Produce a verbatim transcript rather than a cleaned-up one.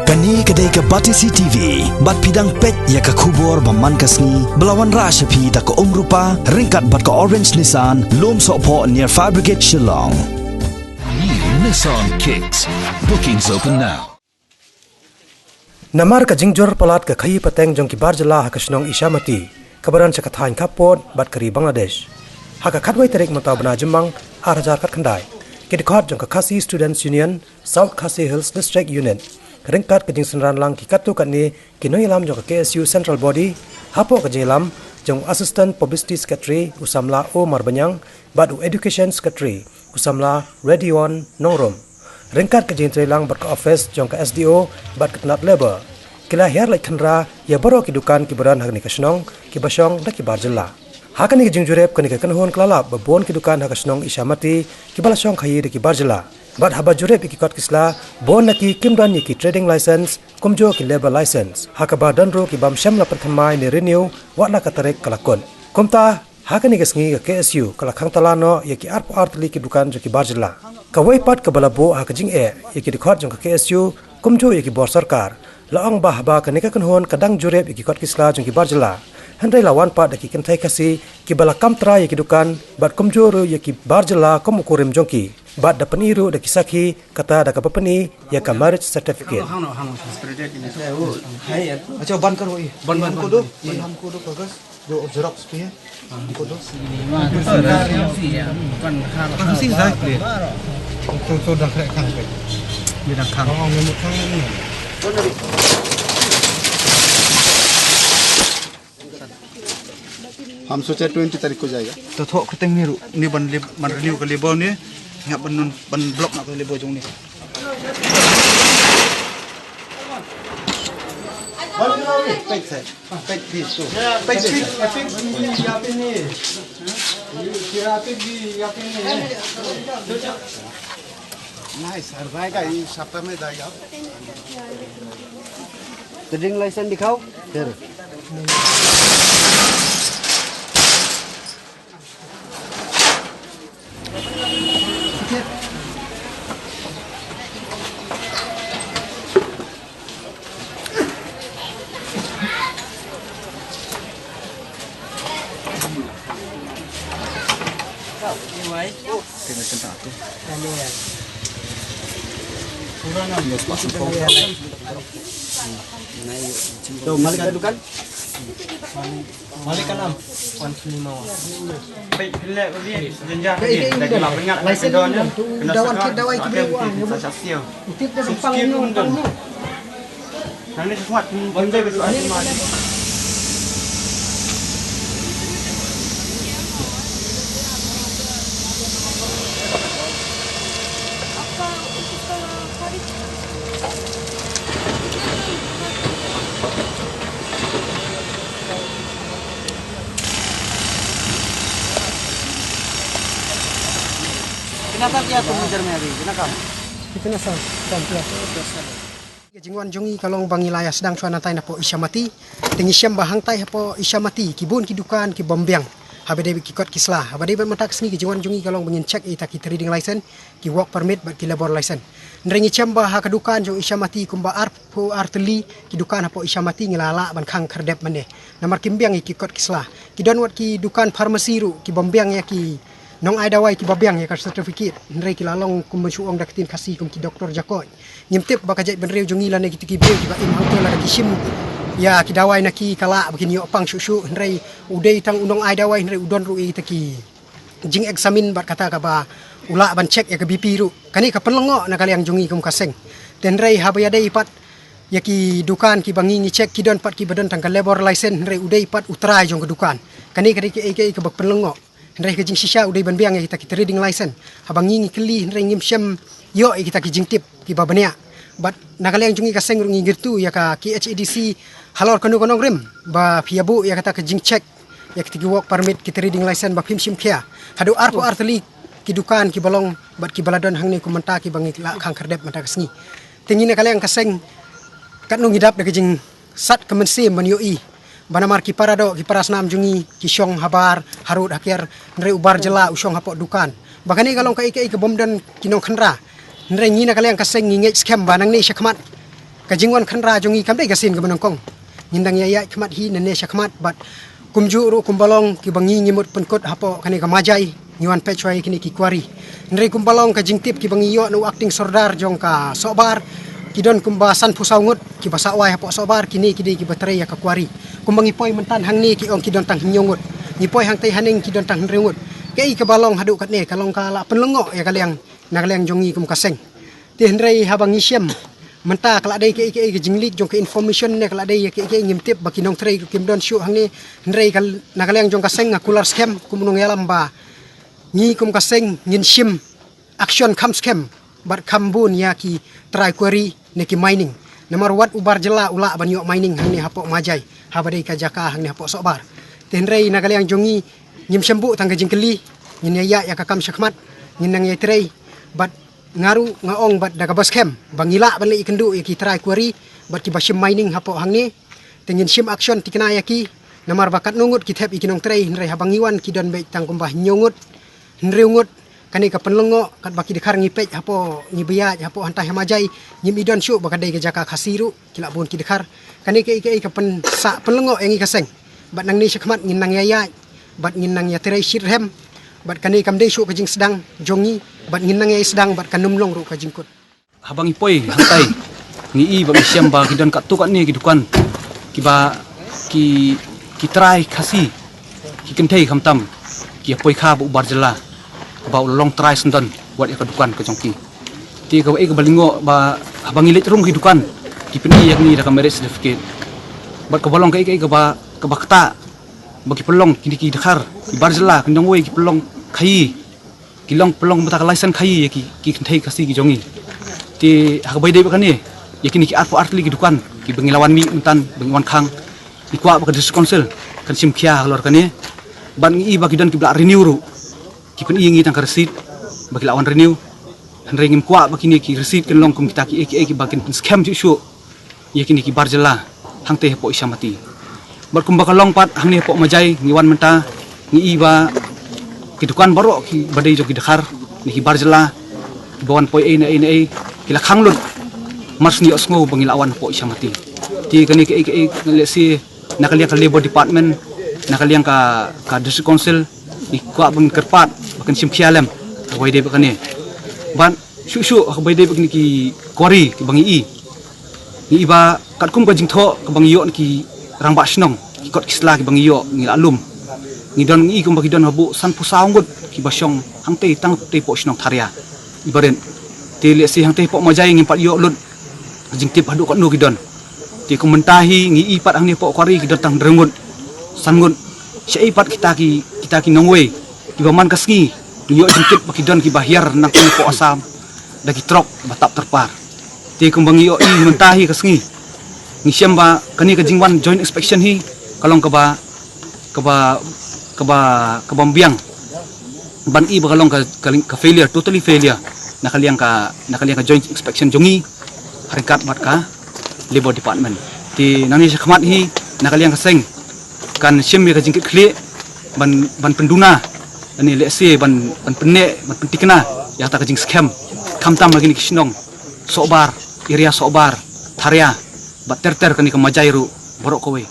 Kane ka dei ka Batesi T V, bad phi dang peit ïa ka khubor ba man ka sngi, ba la wanrah sha phi da ka Umrupa, ryngkat bad ka Orange Nissan, Lumsohphoh near Fire Brigade Shillong. New Nissan Kicks. Bookings open now. Namar ka jingjur palat ka khaïi pateng jong ki bar jylla ha ka shnong Ishamati, kaba don sha ka thaiñ khappud bad ka ri Bangladesh. Ha ka khatwei tarik mynta u bnai Jymmang, ar hajar khatkhyndai, ki dkhot jong ka Khasi Students Union, South Khasi Hills District Unit, ryngkat ka jingsynran lang ki katto katne ki nongïalam jong ka K S U Central Body, hapoh ka jingïalam jong u Assistant Publicity Secretary u samla O Marbaniang, bad u Education Secretary u samla Redion Nongrum, ryngkat ka jingïatreilang bad ka office jong ka S D O bad ka tnat Labour, ki la hiar leit khynra ïa baroh ki dukan kiba don ha kane ka shnong, kiba shong da ki bar jylla. Ha kane ka jingjurip, kane ka kynhun ka la lap ba bun ki dukan ha ka shnong Ishamati kiba la shong khaïi da ki bar jylla. Bad haba jurip ïa ki kot ki sla, bun na ki kim don ïa ki trading license, kumjuh ki labour license, ha kaba don ruh ki bym shym la pynthymmai ne renew, wat la ka tarik ka la kut. Kumta, ha kane ka sngi ka K S U ka la khang tala noh ïa ki arphew ar tylli ki dukan jong ki bar jylla. Kawei pat kaba la buh ha ka jingeh ïa ki dkhot jong ka K S U, kumjuh ïa ki bor sorkar, la ong ba haba kane ka kynhun ka dang jurip ïa ki kot ki sla jong ki bar jylla, hynrei la wan pat da ki kynthei Khasi kiba la kam trai ïa ki dukan, bad kumjuh ruh ïa ki bar jylla kum u kurim jong ki, bad da pyni ruh da ki sakhi, kata da kaba pyni ïa ka marriage certificate. अच्छा, बंद करो ये। बंद, बंद, हमको बंद। दो, हमको दो कागज, दो xerox भी है। हमको दो। तो, तो, तो ढक रहे खान पे। ये ढक खान। हाँ, मैं मुखा नहीं। हम सोचा ट्वेंटी तारीख को जाएगा। तो थोक खतंग ni ru, ni ban lib, ban renew ka labour ni, ya ban nun, ban block na ka labour jong ni. Peit, sir. Peit, please, tu. Peit, please. नहीं सर, जाएगा, ये सप्ताह में जाएगा। तो ड्रिंक लाइसेंस दिखाओ। फिर। तो मालिक का दुकान? Malik kalam. Wan sini mau. Peit pile ko di jenjah. Dah kena pengat. Laisen don tu dawan kit dawai ki beri wang. Sa siang. Utip dah pang ni pang ni. Nang ni semua. Kenapa dia aku mengejar Mary? Kenapa? Kita nak sam, sam, sam. Ka jingwan jong ngi ka long ba ngi la ïa sdang shuwa na tai na poh Ishamati. Te ngi shem ba hangtai hapoh Ishamati ki bun ki dukan ki bym biang. Haba dei ki kot ki sla, haba dei ba mynta ka sngi ka jingwan jong ngi ka long ba ngin check ïa kita ki trading license, ki work permit bad ki labour license. Hynrei ngi shem ba ha ka dukan jong Ishamati kumba arphew ar tylli ki dukan hapoh Ishamati ngi la lah ban khang khyrdep mynne. Namar kim biang ïa ki kot ki sla. Ki don wat ki dukan pharmacy ruh ki bym biang ïa ki nong ai dawai kiba biang ïa ka certificate. Hynrei ki la long kum ban shu ong da ka ktien Khasi kum ki doktor jakoit. Ngim tip ba ka jaitbynriew jong ngi lane kita ki briew kiba im hangto lada ki shim ïa ki dawai na ki ka lah ba kin ïoh pang shuh shuh, hynrei u dei tang u nong ai dawai hynrei u don ruh ïa kita ki jingexamine bad kata kaba u lah ban check ïa ka B P ruh. Kane ka pynlyngngoh na ka liang jong ngi kum ka seng. Te hynrei haba ïadei pat ïa ki dukan kiba ngi ngi check ki don pat kiba don tang ka labour license hynrei u dei pat u trai jong ka dukan. Kane ka dei kaei kaei kaba pynlyngngoh. Hynrei ka jingshisha u dei ban biang ïa kita ki trading license. Haba ngi ngi kylli hynrei ngim shem ïoh ïa kita ki jingtip kiba bniah. Bad na ka liang jong ngi ka seng ruh ngi ngirtu ïa ka K H A D C halor kano ka nongrim ba phi ïa buh ïa kata ka jingcheck ïa kita ki work permit ki trading license ba phim shim khia. Haduh arphew ar tylli ki dukan kiba long bad kiba la don hangne kum mynta kiba ngi lah khang khyrdep mynta ka sngi. Te ngi na ka liang ka seng katno ngi dap da ka jingsat ka mynsiem ban ïohi ba namar ki para doh ki para snam jong ngi ki shong habar harud hakiar hynrei u bar jylla u shong hapoh dukan. Ba kane ka long kaei kaei ka bym don ki nongkhynra. Hynrei ngi na ka liang ka seng ngi ngeit skhem ba nangne shakhmat Ka jingwan khynra jong ngi kam dei ka sien kaba nyngkong. Ngin dang ïa ïaid khmat hi nangne sha khmat bad kumjuh ruh kumba long kiba ngi ngi mut pynkut hapoh kane ka Majai, ngi wan peit shuwa ïa kine ki kwari. Hynrei kumba long ka jingtip kiba ngi ïoh na u acting sordar jong ka Sohbar, ki don kumba sanphew saw ngut kiba sah wai hapoh Sohbar, kine ki dei kiba trei ïa ka kwari. Kumba ngi poi mynta hangne ki ong ki don tang hynñiew ngut. Ngi poi hangtei haneng ki don tang hynriew ngut. Kaei kaba long haduh katne ka long ka la pynlyngngoh ïa ka liang, na ka liang jong ngi kum ka seng. Te hynrei haba ngi shem mynta ka la dei kaei kaei ka jingleak jong ka information ne ka la dei ïa kaei kaei ngim tip ba ki nongtrei ruh kim don shuh hangne. Hynrei ka, na ka liang jong ka seng nga kular skhem kum u nongïalam ba ngi kum ka seng ngin shim action kham skhem bad kham bun ïa ki trai kwari ne ki mining. Namar wat u bar jylla u lah ban ïoh mining hangne hapoh Majai, haba dei ka jaka hangne hapoh Sohbar. Te hynrei na ka liang jong ngi ngim shym buh tang ka jingkylli, ngin ïa ïaid ïa ka kam sha khmat, ngin nang ïa trei bad nga ruh nga ong bad da kaba skhem ba ngi lah ban leit ïakynduh ïa ki trai kwari bad kiba shim mining hapoh hangne. Te ngin shim action thikna ïa ki, namar ba katno ngut ki thep ïa ki nongtrei, hynrei haba ngi wan ki don beit tang kumba hynñiew ngut, hynriew ngut. Kane ka pynlyngngoh katba ki dkhar ngi peit hapoh, ngi ba ïaid hapoh hangtai ha Majai, ngim i don shuh ba ka dei ka jaka Khasi ruh ki la bun ki dkhar. Kane kaei kaei ka pynsah pynlyngngoh ïa ngi ka seng. Bad nangne sha khmat ngin nang ïa ïaid bad ngin nang ïa trei shitrhem. Bad kane kam dei shuh ka jingsdang jong ngi, bad ngin nang ïa sdang bad kan ym long ruh ka jingkut. Haba ngi poi hangtai ngi i ba ngi shem ba ki don katto katne ki dukan kiba ki, ki trai Khasi, ki kynthei khamtam, ki ïa poi kha bad u bar jylla ba u long trai syndon wat ïa ka dukan ka jong ki. Te kaba, eh, kaba lyngngoh ba haba ngi leit rung ki dukan, ki pyni ïa ngi da ka marriage certificate. Bad kaba long kaei kaei kaba, kaba ktah ba ki pynlong kine ki dkhar, ki bar jylla, ki nongwei ki pynlong khaïi, ki long pynlong mynta ka license khaïi ïa ki, ki kynthei Khasi ki jong ngi. Te ha kaba ïadei bad kane, ïa kine ki arphew artylli ki dukan kiba ngi la wan mih mynta ba ngi wan khang, ngi kwah ba ka District Council kan shim khia halor kane. Bad ngi i ba ki don kiba la renew ruh, ki pyni ïa ngi tang ka receipt ba ki la wan renew. Hynrei ngim kwah ba kine ki receipt kin long kum kita kiei kiei kiba kin pynskhem shuh shuh ïa kine ki bar jylla hangtei hapoh Isyamati. Bad kumba ka long pat hangne hapoh Majai ngi wan mynta, ngi i ba ki dukan baroh kiba dei jong ki dkhar ne ki bar jylla, kiba wan poi ei na ei na ei, ki la khang lut. Mar shu ngi ïohsngew ba ngi la wan hapoh Isyamati. Te kane kaei kaei, lehse na ka liang ka Labour Department, na ka liang ka, ka District Council, ngi kwah ban kyrpad ba kan shim khia lem ha kaba ïadei bad kane. Bad shuh shuh ha kaba ïadei bad kine ki kwari kiba ngi i, ngi i ba katkum ka jingthoh kaba ngi ïoh na ki rangbah shnong, ki kot ki sla kiba ngi ïoh, ngi la lum. Ngi don, ngi i kumba ki don haduh sanphew saw ngut kiba shong hangtei tang tei hapoh shnong Tharia, i barit. Te lehse hangtei hapoh Majai ngim pat ïoh lut jingtip haduh katno ki don. Te kum mynta hi ngi i pat hangne hapoh kwari ki don tang hynriew ngut, san ngut. Shaei pat kita ki, kita ki nongwei kiba man ka sngi ngi ïoh jingtip ba ki don kiba hiar nangta hapoh Assam da ki trok ba tap tyrpar. Te kumba ngi ïoh i mynta hi ka sngi, ngi shem ba kane ka jingwan joint inspection hi ka long kaba, kaba, kaba, kaba ym biang. Ban i ba ka long ka, ka, ka failure, totally failure na ka liang ka, na ka liang ka joint inspection jong ngi ha ryngkat bad ka Labour Department. Te nangne sha khmat hi na ka liang ka seng kan shim ïa ka jingkitkhlieh ban, ban pynduna, lane lehse ban, ban pynneh, ban pynthikna ïa kata ka jingskhem, khamtam ha kine ki shnong Sohbar, area Sohbar, Tharia bad ter ter kane ka Majai ruh baroh kawei.